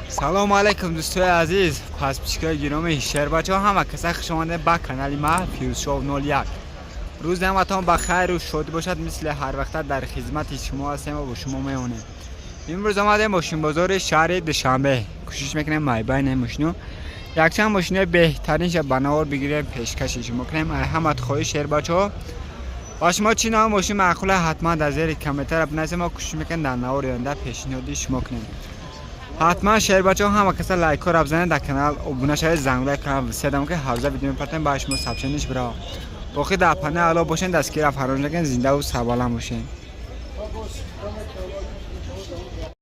Салому алайкум, дӯстои азиз, подписчикои гиромии шербачаҳо, ҳама каса хуш омадед ба канали ма Фирӯзшоҳ 01. Рӯзи ҳаматон ба хайру шодӣ бошад. Мисли ҳар вақта дар хизмати шумо ҳастем ва бо шумо мемонем. Имрӯз омадем мошинбозори шаҳри Душанбе. Кӯшиш мекунем майбайни мошино якчанд мошинои беҳтаринша ба навор бигирем, пешкаши шумо кунем. Ҳамат хоҳиш, шербачаҳо, ба шумо чӣ навъ мошин маъқула, ҳатман дар зери комментария бинависем. Мо кӯшиш мекунем дар навори оянда пешниҳоди шумо кунем. Ҳатман, шербачаҳо, ҳама каса лайкҳоро бизанед, дар канал обуна шавед, зангулаи канал виседам, ки ҳаррӯза видео мепартем, ба шумо сообщение ш бирава. Боқӣ дар панаи Алло бошен, дастгира фаромӯш накунед, зиндаву сарбаланд бошен.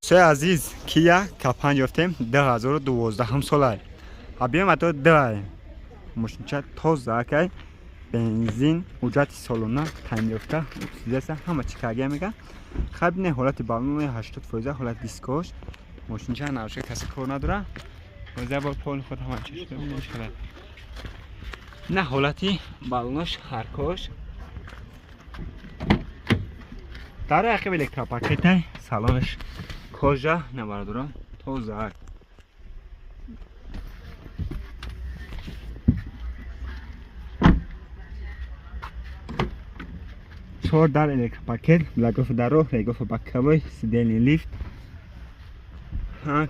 Дӯстои азиз, Кия К5 ёфтем, 2012 солай, объём ато д, мошинча тоза акай, бензин, ҳуҷҷати солона, тонировка сидеса, ҳама чӣ каргия мега. Хай, бинед, ҳолати балони 80%, ҳолати дискош. Мошинча нарушка, касе кор надора. Боза бор пол худ ҳама чӣ шуда. На, ҳолати балонош, ҳаркош, дар ақиб электропакетай, салонаш кожа, на, бародарон, тоза. Чор дар электропакет, лагоф даро, регоф боковой, сиденье лифт,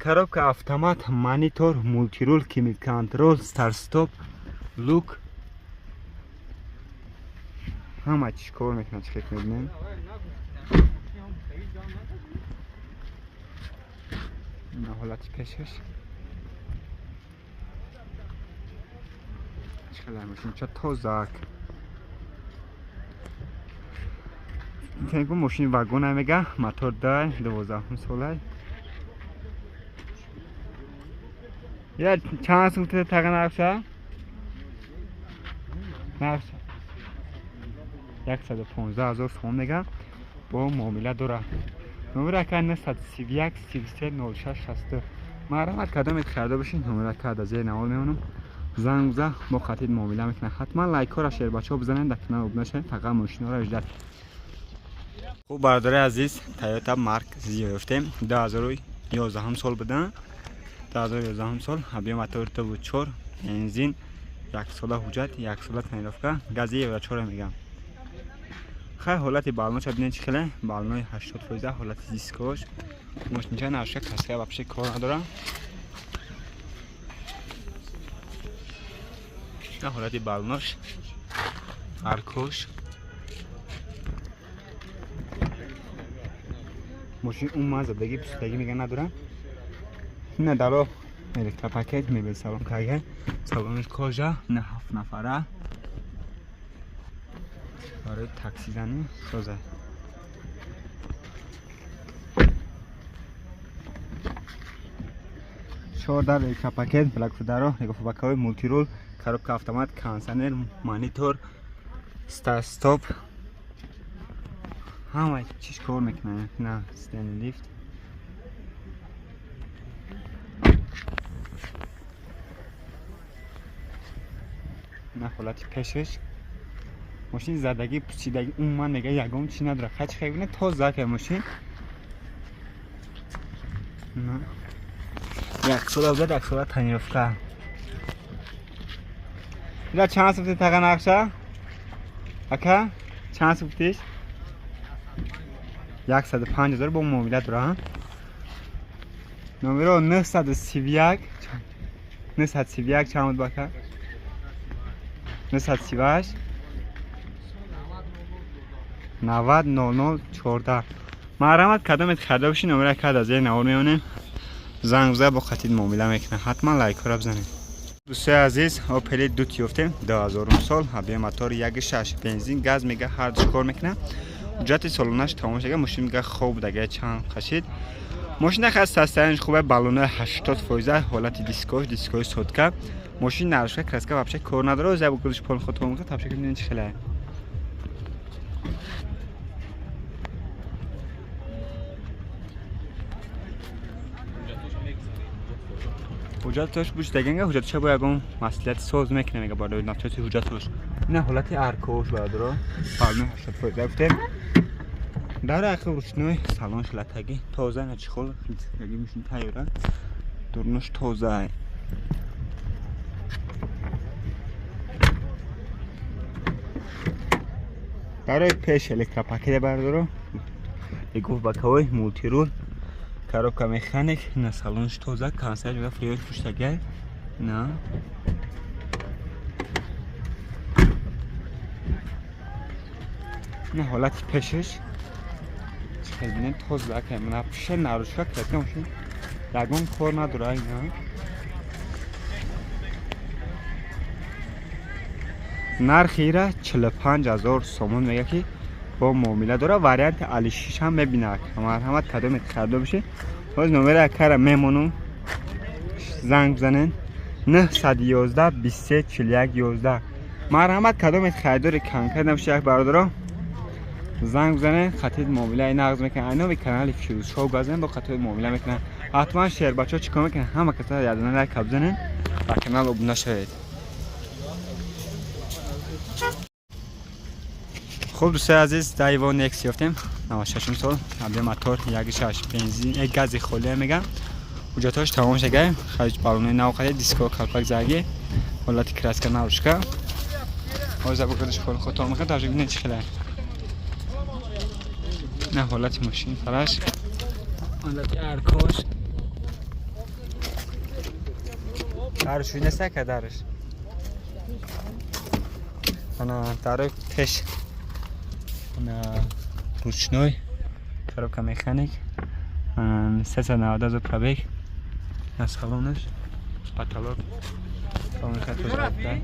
коробка автомат, монитор, мультируль, климат контроль, старт стоп, люк, ҳама чиш кор мекунад. Чӣ фикр мебинем? Ина ҳолати пешаш чӣ хеле мошинча тозак. Мошини вагона мега, мотор дай, 12-ум солай. Я чанд сум таға нархша? Нархша 115 000 сом мега, бо муомила дора. Номер ака 931 33 06 62. Марҳамат, кадомет харидор бошед, номер ака дар зери навор мемонам, занг биза, мо хатид муомила мекунам. Ҳатман лайкҳоро, шербачаҳо, бизанед, дар канал обуна шавед, фақат мошиноро ждать. Хуб, бародари азиз, Тойота Марк Z ёфтем, 2011 сол будан, 2011 сол, объём мотор 4, бензин, яксола ҳуҷҷат, яксола тонировка, гази евро 4 мегам. Хай, ҳолати балонша бинед чӣ хеле, балонои 80%, ҳолати дискош. Мошинча нарушка, каска вообще кор надора. На, ҳолати балонош, аркош. Мошин умуман задагӣ, пусидагӣ мега надора. На, даро электропакет, мебел салон карга, салониш кожа, на, ҳафт нафара, барои таксизанӣ соза. Чор дар электропакет, блакфударо, регофобаковой, мультируль, коробка автомат, кондиционер, монитор, старт стоп, ҳама чиз кор мекунад. На, сиденье лифт. На, ҳолати пешаш. Мошин задагӣ, пусидагӣ умуман мега ягон чи надорад. Хай, чи хай, тоза ка мошин, як сола зад, як сола тонировка. Ира чанд сум таға нақша, ака? Чанд сум гуфтиш? 105 000, бо муомила дора. Номеро 931 931 чанд буд, бака? 938 90 00 14. Марҳамат, кадомет харидор бошед, номера кард аз зери навор мемонем, занг биза, бо хатид муомила мекунам. Ҳатман лайкҳоро бизанед. Дӯстои азиз, Опели Дут ёфтем, 2000 сол, объём мотор 1,6, бензин, газ мега, ҳардуш кор мекунад. Ҳуҷҷати солонаш тамом шуда. Мошин мега хоб будага, чанд қашид. Мошина хас, состояние ш хубе, баллонои 80%, ҳолати дискош, дискои сотка. Мошин нарушка, краска вообще кор надора. Оза гулиш пол худ мекунад, вообще бинед чӣ хеле. Ҳуҷҷатош буш даганга, ҳуҷҷатоша бо ягон маслиҳати соз мекунем, мега, барои нафчоти ҳуҷҷатош. Ина ҳолати аркош, бародаро, баллонои 80% гуфтем. Дар ақиб ручной, салон шалатагӣ, тоза, на, чехол, мошин тайёра. Дурнуш тоза. Барои пеш электропакет бардоро. Гуфт боковой мультирул, коробка механик, на салонш тоза, консерв ва фриёш пуштагай. На. На ҳолати пешаш чӣ бинем тоза ка мана пуша нарушка кардам мошин. Ягон кор надора ина. Нархи ира 45 000 сомон мега ки бо муомила дора, варианти алишиш ҳам мебинад. Марҳамат, кадоме харидор бошед, боз номери акара мемонум, занг бизанед 911 23 41 11. Марҳамат, кадоме харидори конкрет набошед, як бародаро занг бизанед, хатид муомилаи нағз мекунад. Айнови канали Фирӯзшоу газанед, бо хатои муомила мекунад. Ҳатман шербачаҳо чӣ кор мекунанд? Ҳама каса ядона лайка бизанед, ба канал обуна шавед. Хуб, дӯстои азиз, Дайво Некс ёфтем, 96 сол, объем мотор 1,6, бензин, гази холия мегам. Ҳуҷҷатҳош тамом шагай, хариҷ баллони нав харид, диско калпак заги, ҳолати краска нарушка. Ҳозир букадаш кори худтон мекунад, таҷриб бинед чӣ хеле. На ҳолати мошин фараш, ҳолати аркош. Дарш неста ка дарш. Ана дарои пеш на ручной, коробка механик, 390 пробег, на салонаш потолок, салон тоза буда.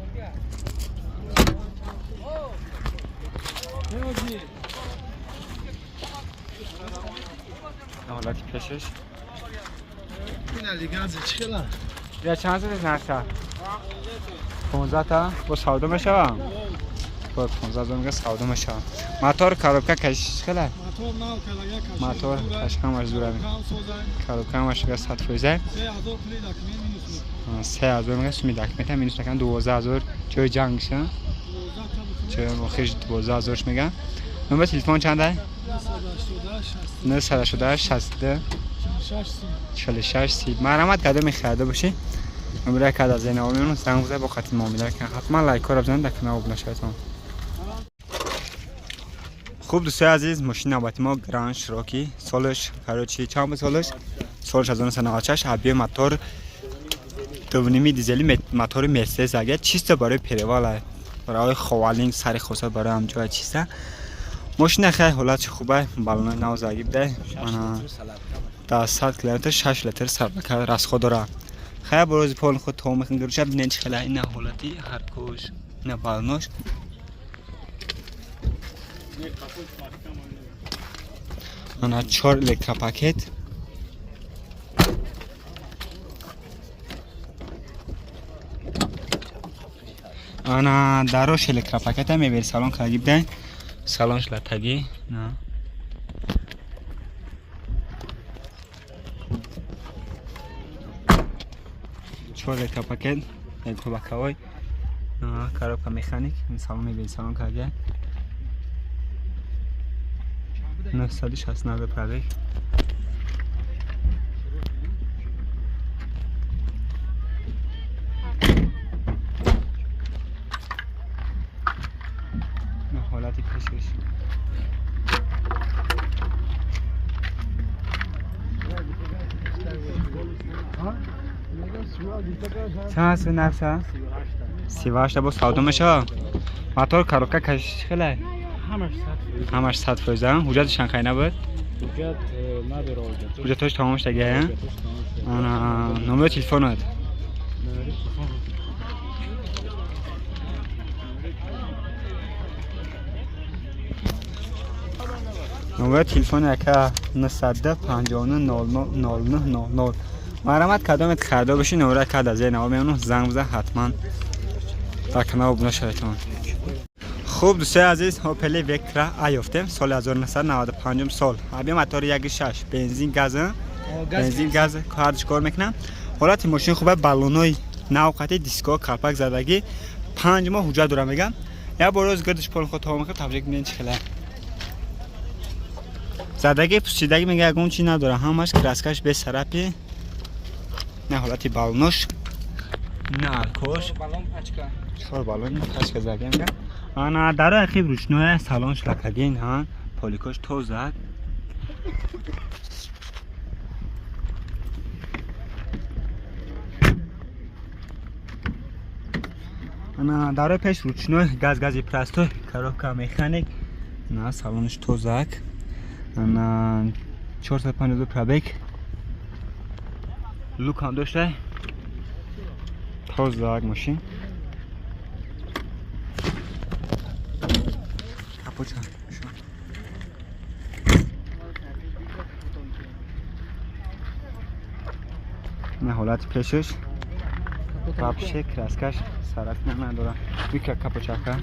Ҳолати пешаш. Я чанд зада нарха? 15 та бо савдо мешавам? Бо 15 зада мега савдо мешавам. Мотор, коробка кашиш хела? Мотор каш ҳамаш зура. Коробка ҳамаш 100%. 3000 мега суми документа минус накан 12 000 ҷои ҷангша. Ҷои охирш 12 000 мега. Номер телефон чанда? 988 62 46 30. Марҳамат, кадоме харида бошӣ, номера кад аз зайнава мемонам, занг бизанед, бо хати муомила кунед. Ҳатман лайкҳоро бизанед, дар канал обуна шавед. Хуб, дӯстои азиз, мошини навбати мо Гранд Широки, солаш, короче, чанд буд солаш? Солаш 1996, объем мотор 2,5 дизели, мотори Мерседес агар, чисто барои перевала, барои Ховалинг, сари хоса, барои ҳамҷоя чиста. Мошина хеле ҳолати хубай, баллонои нав заги буда. Дар 100 километр 6 литр сарбака расход дорад. Хая бо рӯзи поли худ то мекун гирӯша, бинед чӣ хела ина ҳолати ҳаркош, ина баллонош. Ана чор электропакет. Ана дарош электропакета, мебел салон каги бидай. Салонш латагӣ. На. Чор электропакет, боковой, коробка механик, салон мебел салон каги. 969 пробег. Ҳолати пешаш. Чанд аст нарха? 38 бо савдо мешавад? Мотор, коробка кашиш чӣ хеле? Ҳамаш 100%. Ҳуҷҷати шанхай набуд? Ҳуҷҷат надора ҳуҷҷат. Ҳуҷҷатҳош тамом шудагия? Ана номери телефонат? Номери телефон. Номери телефони ака 959 09 00. Марҳамат, кадомет харидор бошӣ, номера кад аз зери навор мемонам, занг бизан, ҳатман дар канал обуна шаведтон. Хуб, дӯстои азиз, Опели Вектра А ёфтем, соли 1995 сол, объем мотори 1,6, бензин газ, бензин газ ҳардуш кор мекунам. Ҳолати мошин хуба, баллонои нав қати, диско калпак задагӣ, 5 моҳ ҳуҷҷат дорам мегам. Як бор рӯз гирдиш поли худ то мекунам, табрик, бинед чӣ хела задагӣ, пусидагӣ мега, ягон чи надора, ҳамаш краскаш бесарапи. На ҳолати балонош, на алкош. Балон пачка. Чор балон пачка задем. Ана дарои хиб ручное, салон шлакагин, ҳа, поликош тоза. Ана дарои пеш ручной, газ гази простой, коробка механик. На салонш тозак. Ана 452 пробег. Люк ҳам дошта. Тозак мошин. Капоча. На ҳолати пешаш. Вообще краскаш сарат надора. Вика капочака.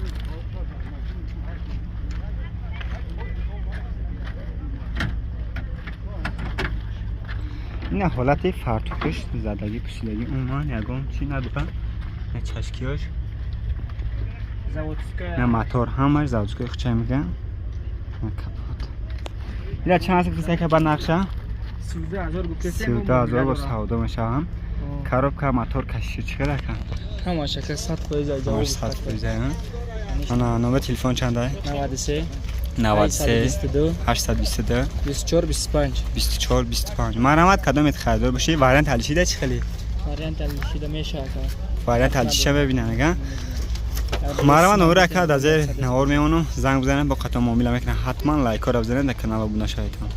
Ина ҳолати фартукаш задагӣ пӯсидагӣ умуман ягон чӣ надора. На чашкиёш, Заводская. На мотор ҳамаш заводской хуча меган. На капот. Ила чанд аст ки ба нақша? 13 000 гуфтесем. 13 000 бо савдо мешавам. Коробка мотор кашиши чӣ қадар кан? Ҳамаш ака 100% ҷавоб. 100%. Ана номер телефон чанда? 93 93 822 822 24 25. 24 25. Марҳамат, кадомет харидор бошӣ, вариант ҳалишида чӣ хеле? Вариант алишида мешавад. Вариант ҳалишиша бибинан ага. Марҳамат, номер ака дар зер навор мемонам, занг бизанед, бо қатъ муомила мекунам. Ҳатман лайкҳоро бизанед, дар канал обуна шаведтон.